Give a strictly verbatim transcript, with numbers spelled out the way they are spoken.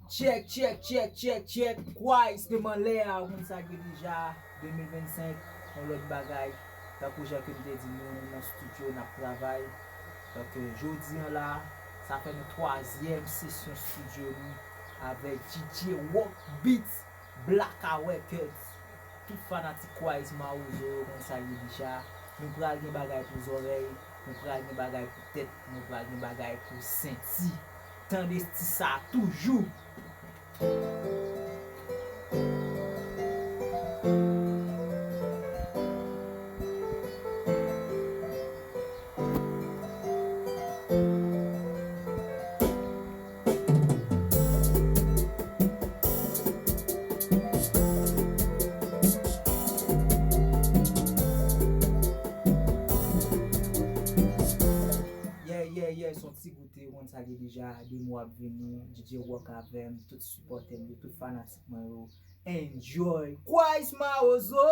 Tchèk, tchèk, tchèk, tchèk, tchèk. Kwais de m anlè a, ou konn sa k ye deja. De mil vennsenk, yon lòt bagay. Tankou jan ke m te di nou, nou nan estidyo, n ap travay. Donk, jodi an la, sa fè nou twazyèm sesyon estidyo nou avèk D J Rock Beats, Black Records. Tout fanatik Kwais Mawozo yo konn sa l ye deja. Nou pral gen bagay pou zòrèy, nou pral gen bagay pou tèt, nou pral gen bagay pou senti. Tande ti sa toujou. Yeah, yeah, yeah, se yon ti goute, ou konn sa l ye deja, de mo ap vini, D J Rock avè m, tout sipòtè m yo, tout fanatik mwen yo. Enjoy! Kwais Mawozo!